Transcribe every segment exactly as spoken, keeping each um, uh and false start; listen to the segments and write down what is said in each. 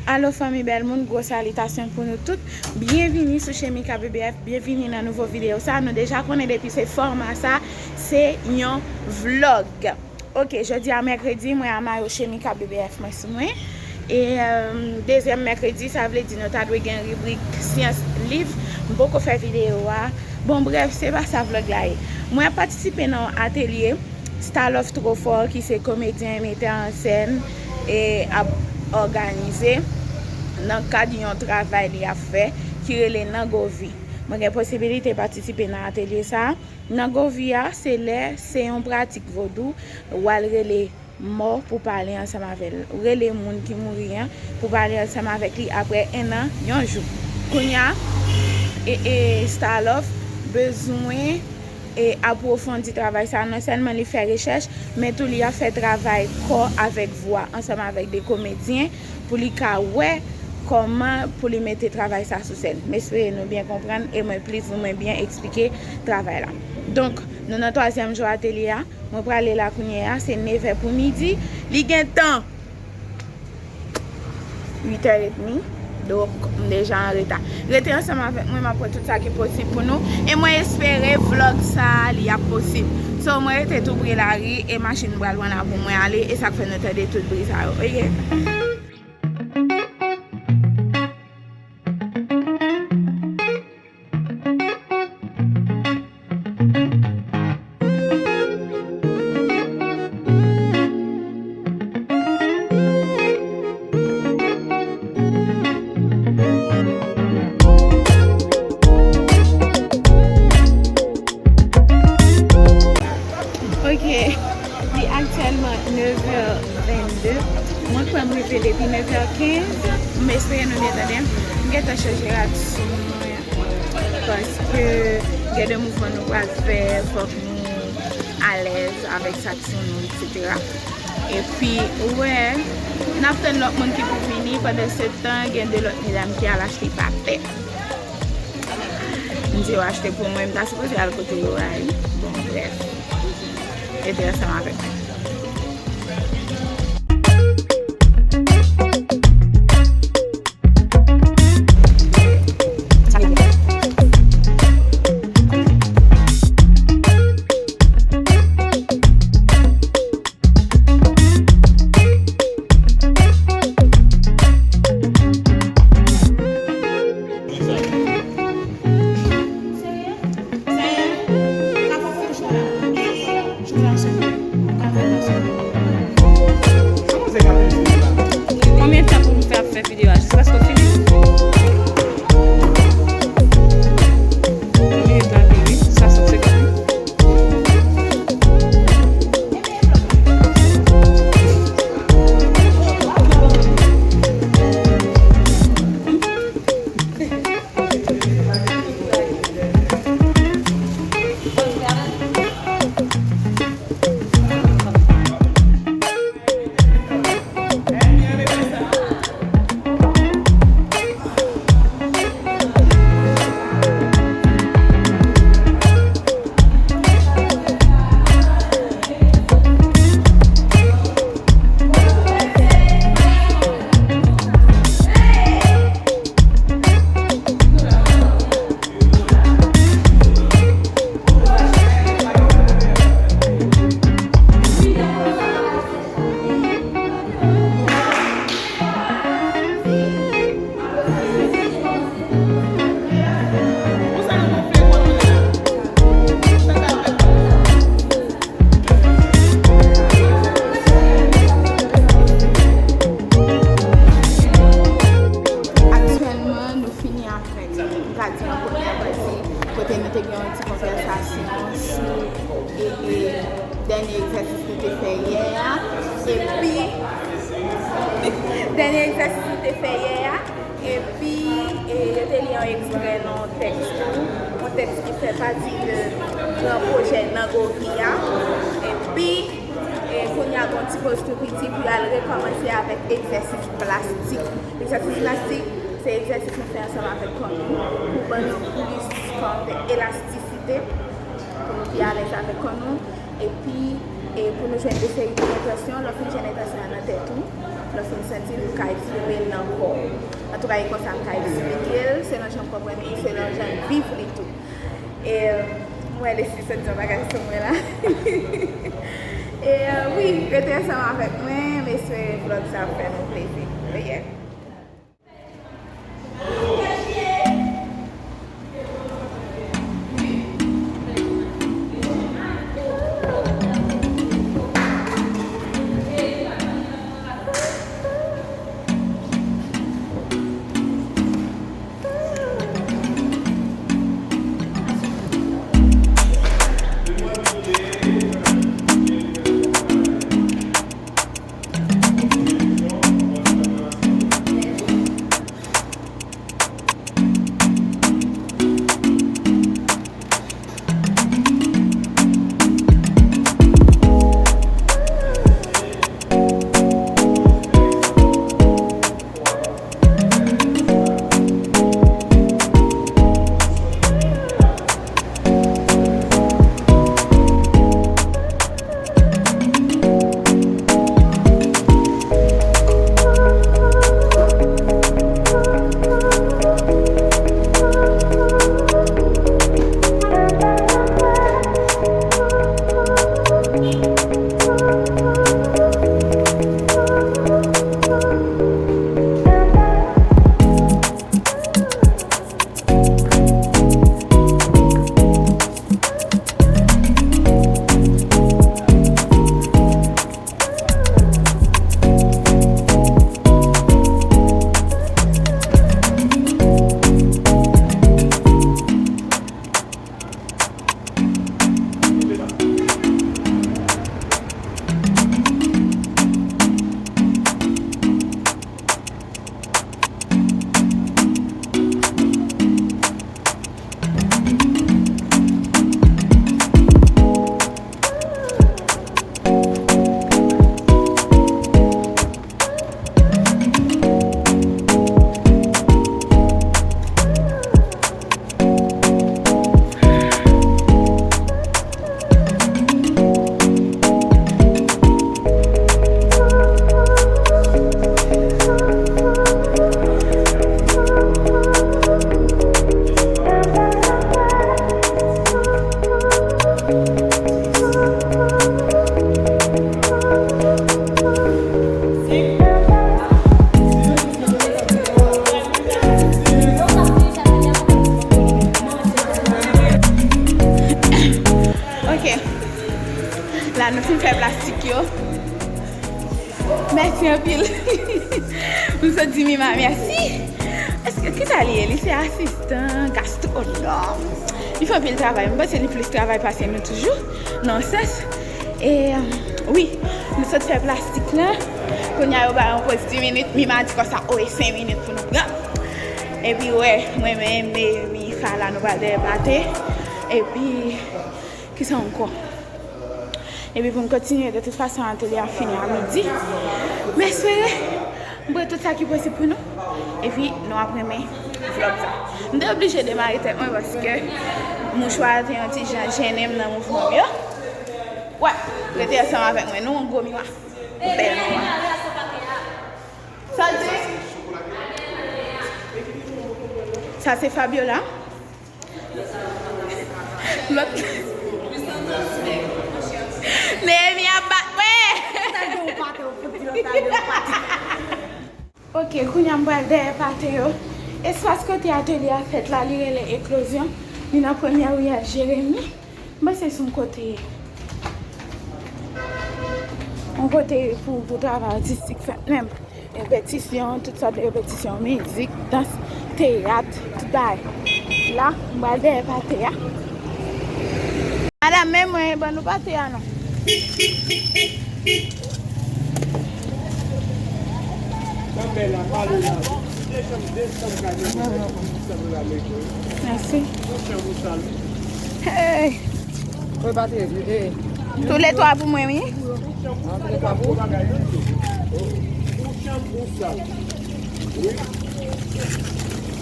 Alo fanmi bèl moun, gwo salitasyon pou nou tout. Byenvini sou Chemika B B F, byenvini nan nouvo videyo sa. Nou deja konnen depi se fòma sa, se yon vlòg. Ok, jodi a mèkredi, mwen a mayo Chemika B B F mwen sou mwen. E euh, dezyèm mèkredi, sa vle di nou ta dwe gen ribrik syans liv. M poko fè videyo a. Bon, brèf, se pa sa vlòg la ye. Mwen ap patisipe nan yon atelye Starlove Trofort, ki se komedyen, metè an sèn, e ap òganize nan kad yon travay li ap fè ki rele Nan Govi. Mwen gen posibilite patisipe nan atelye sa a. Nan Govi a, se lè se yon pratik vodou, w al rele mò pou pale ansanm avè l. Ou rele moun ki mouri an pou pale ansanm avèk li apre en an, yon jou. Kounye a, e, e, Starlove bezwen e apwofondi travay sa a. Non sèlman li fè rechèch, men tou li ap fè travay kò avèk vwa ansanm avèk de komedyen pou li ka wè kòman pou li mete travay sa sou sèn. M espere nou byen konprann e mwen plizoumwen byen eksplike travay la. Donk, nou nan twazyèm jou atelye a. Mwen prale la kounye a, se nevè pou midi. Li gentan uitè edmi. Donk, m deja an reta. Rete ansanm avèk mwen, m ap pran tout sa ki posib pou nou. E mwen espere vlòg sa a, li ap posib. So, mwen rete tou pre lari e machin m pral pran la pou mwen ale. E sa k fè nou tande tout bri sa yo. Ok. Ok, li aktyèlman nevè vennde. Mwen kwè m rive depi nevè kenz. M espere nou byen tande m. M gentan chanje rad sou mwen. Paske gen de mouvman nou pral fè, fòk nou alèz avèk sa k sou nou, etsetera. Epi, wè, n ap tann lòt moun ki pou vini. Pandan se tan, gen de lòt medam ki al achte patè. M di yo achte pou mwen, m ta sipoze al kote yo a wi. Bon, brèf. Rete ansanm avèk mwen. Konbyen tan pou m fè ap fè videyo a? Jiskaske w fini? Konbyen tan li, wi? Swasannsenkant. Aktyèlman, nou fini avèk, m ka di, an premyè pati, kote nou te gen yon ti konvèsasyon sou, e, e, dènye egzèsis nou te fè yè a. Epi, dènye egzèsis nou te fè yè a. Epi, e, yo te li yon ekstrè nan yon tèks tou, yon tèks ki fè pati de gran pwojè Nan Govi a. Epi, e, kounye a, gon ti poz tou piti pou y al rekòmanse avèk egzèsis plastik. Egzèsis plastik, se egzèsis nou fè ansanm avèk kò nou, pou ban nou plis kòmantè elastisite, pou nou pi alèz avèk kò nou, epi, e, pou nou jwenn de seri de enpresyon, lè w fin jwenn enpresyon an nan tèt ou, Lòske m santi l, m ka eksprime l nan kò m. Antouka, e konsa m ka eksplike l, selon jan m konprann li, selon jan m viv li tou. E, m wè Leslie sot di yon bagay sou mwen la. E, wi, rete ansanm avèk mwen, m espere vlòg sa ap fè nou plezi. Oh yeah. Ok. La, nou fin fè plastik yo. Mèsi anpil. M sot di Mima mèsi. Èske, kisa li ye? Li se asistan gastwonòm. Li fè anpil travay. M panse li plis travay pase nou toujou, nan yon sans. E, wi, nou sot fè plastik lan. Kounye a, yo ba yon poz dis minit. Mima di konsa, o, e senk minit pou nou pran. Epi, wè, mwen menm, e, Mifala, nou pral dèyè pate. Epi, kisa ankò? Epi pou n kontinye, de tout fason, atelye a fini a midi. M espere m pran tout sa ki posib pou nou. Epi nou ap renmen vlòg sa. M te oblije demare tèt mwen paske mouchwa a te yon ti jan jennen m nan mouvman m yo. Wè, rete ansanm avèk mwen. Nou yon gwo miwa. Bèl miwa. Sa di? Sa se Fabiola. Lòt. Nehemie ap bat mwen. Ok, kounye a m pral dèyè pate yo. Espas kote atelye a fèt la, li rele Eklozyon. Li nan premyè wi a Jeremi. M panse se yon kote, yon kote pou, pou travay atistik fèt menm. Repetisyon, tout sòt de repetisyon, mizik, dans, teyat, tout bagay. La, m pral dèyè pate a. Madanm, men mwen, ban nou pate a non. Mèsi. Hey! Tou le twa pou mwen, wi.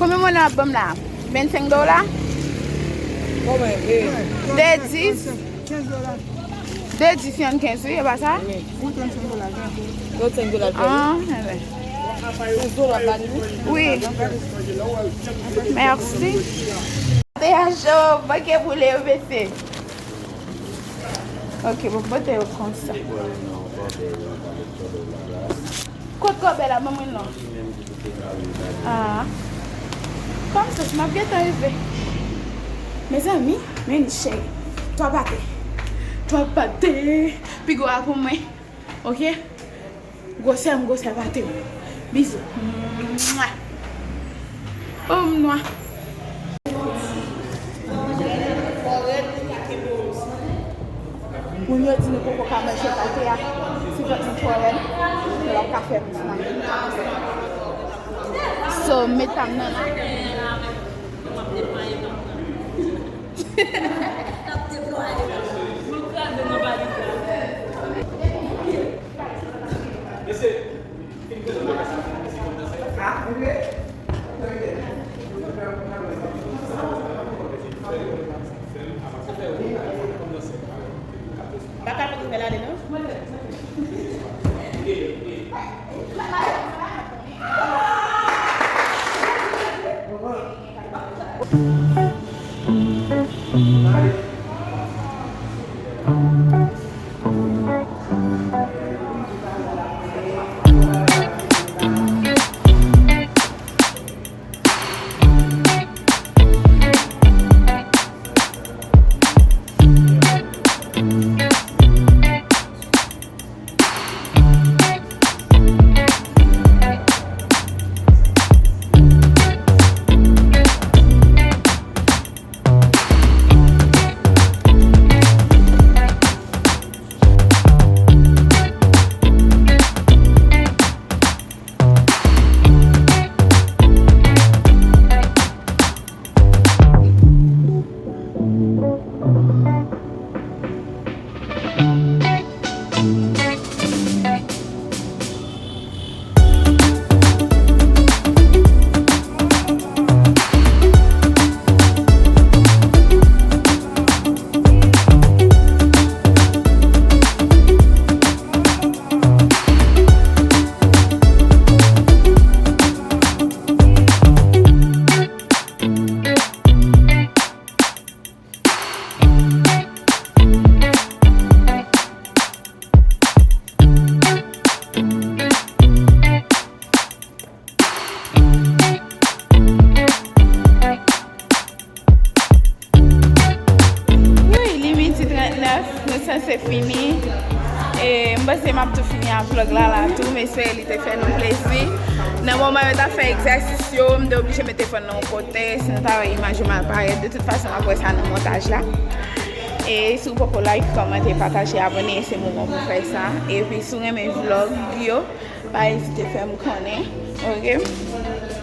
Konbyen moun ap ban m la? Vennsenk dola? De dis? De dis, yon kenz, wi, e pa sa? Wi, trannsenk dola, jan. Trannsenk dola, jan, wi. Ah, enben. Wi. Mèsi. Te a cho, manke boule yo, mesye. Ok, bon, pote yo konsa. Kot kòbè la, ban mwen non. Ah. Kòmsi m ap gentan rive. Mezanmi, men chè. Twa pate. Twa pate. Pi gwo a pou mwen. Ok? Gwosè m, gwosè pate m. Bizou. Mwa. Oh, m nwa. Moun yo di nou poko ka manje pate a. Si vant nou twò rèd, nou p ap ka fè mouvman. So, met pa m nan la. M pa ka rive la dedan. Wi, li midi trannèf, nou sanse fini. E m panse m ap tou fini ak vlòg la la tou, m espere li te fè nou plezi. Nan moman yo t ap fè egzèsis yo, m te oblije met telefòn nan yon kote, sinon ta wè imaj yo mal parèt. De tout fason, m ap wè sa nan montaj la. E si w poko like, kòmante, pataje, abòne, se moman pou fè sa. Epi si w renmen vlòg yo, pa ezite fè m konnen, ok?